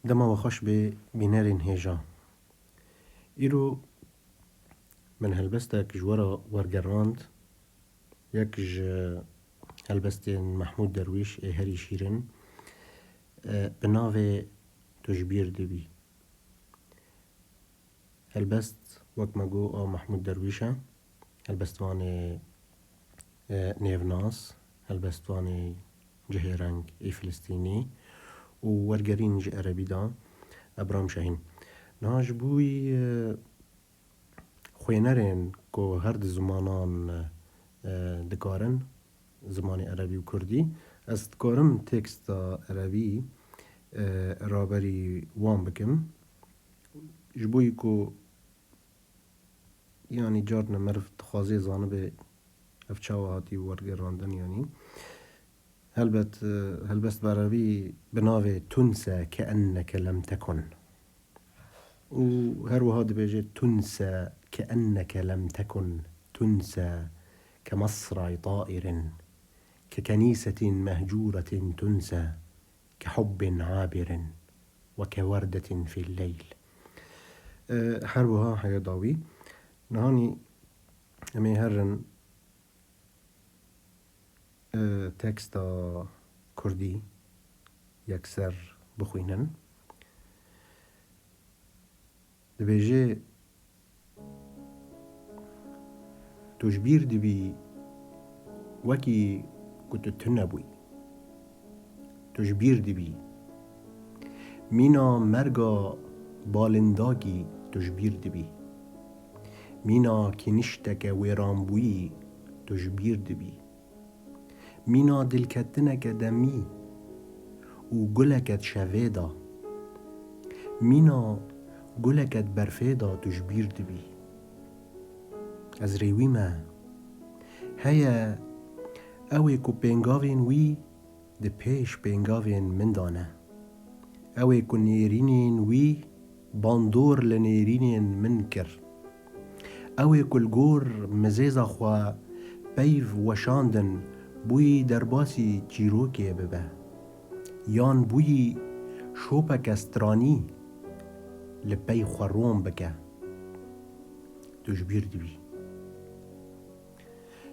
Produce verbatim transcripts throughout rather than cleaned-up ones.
Dema we xweş bê bînerên hêja. Îro min helbestek ji we re wergerand, yek ji helbestên Mehmûd Derwîş ê herî şîrin, e, bi navê Tu ji bîr dibî. Helbest, wek me got, a Mehmûd Derwîş e. Helbestvanê, e, nêvnas, helbestvanê cihêreng ê Filistînî û wergerîn ji erebî de Ebram Şahîn. Niha ji bo wî, e, xwênerên ku her di zimanan, e, dikarin, zimanê erebî û kurdî, ez dikarim teksta erebî, e, raberî wan bikim. Ji bo ku, yanî, carna meriv dixwaze zanibe ev çawa hatî wergerandin, yanî. Helbet, e, helbest bi erebî bi navê Tunse ke enneke lem tekun. Û her wiha dibêje: Tunse ke enneke lem tekun, tunse ke mesray tairin, ke kenîsetin mehcûretin tunse, ke hubbin abirin ve ke werdetin fil leyl. E, her wiha heye dawî. Nihanî em ê herin, e, teksta kurdî yekser bixwînin. Dibêje: Tu ji bîr dibî wekî ku tu tune bûyî. Tu ji bîr dibî. Mîna merga balindakî tu ji bîr dibî. Mîna kinişteke wêranbûyî tu ji bîr dibî. Mîna dilketineke demî û guleke şevê de. Mîna guleke berfê de tu ji bîr dibî. Ez rêwî me. Heye, ew ê ku pêngavên wî di pêş pêngavên min de ne. Ew ê ku nêrînên wî bandor li nêrînên min kir. Ew ê ku li gor mizêza xwe peyv weşandin bûyî derbasî çîrokê bibe. Yan bûyî şopeke stranî li pey xwe rom bike. Tu ji bîr dibî.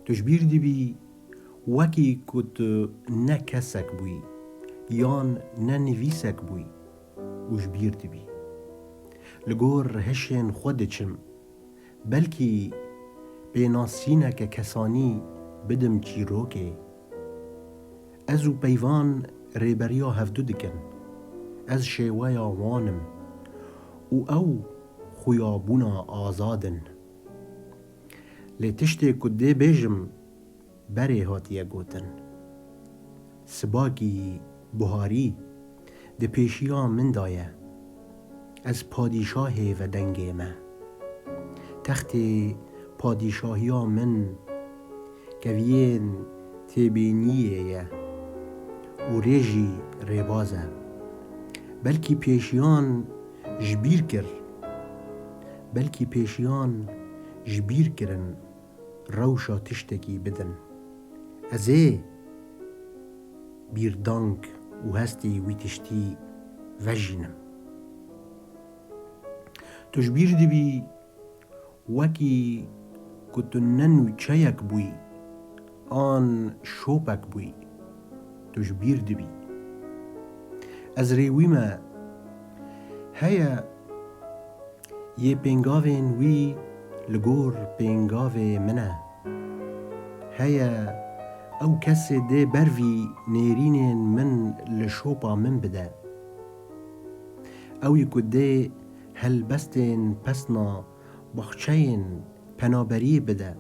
Tu ji bîr dibî wekî ku tu ne kesek bûyî, yan ne nivîsek bûyî û ji bîr dibî. Li gor hişên xwe diçim, belkî pênasîneke kesanî bidim çîrokê. Ez û peyvan rêberiya hevdu dikin. Ez şêweya wan im û ew xuyabûna azad in. Lê tiştê ku dê bêjim, berê hatiye gotin. Sibakî buharî di pêşiya min de ye. Ez padîşahê vedengê me. Textê padîşahiya min keviyên têbîniyê ye û rê jî rêbaz e. Belkî pêşiyan ji bîr kir, belkî pêşiyan ji bîr kirin rewşa tiştekî bidin. Ez ê bîrdank û hestê wî tiştî vejînim. Tu ji bîr dibî wekî ku tu ne nûçeyek bûyî an şopek bûyî. Tu ji bîr dibî. Ez rêwî me. Heye, yê pêngavên wî li gor pêngavê min e. Heye, ew kesê dê ber vî nêrînên min li şopa min bide. Ew ê ku dê helbestên pesna baxçeyên penaberî bide.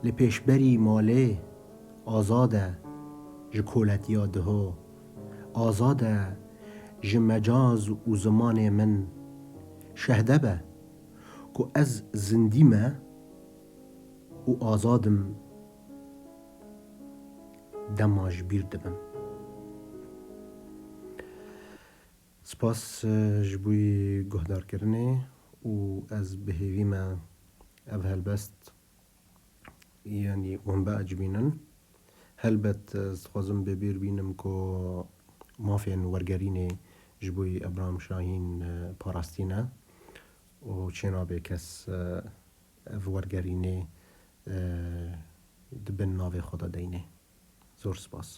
Li pêşberî malê azad e ji koletiya diho, azad e ji mecaz û zimanê min. Şehde be ku ez zindî me û azad im, dema ji bîr dibim. Spas, e, ji bo yî guhdarkirinê û ez bi hêvî me ev helbest, yanî, wan biecibînin. Helbet, e, ez dixwazim bi bîr bînim ku mafên wergerînê Ji bo Ebram Şahîn, e, parastî ne û çênabe kes, e, ev wergerînê, e, di bin navê xwe de deynê. Zor spas.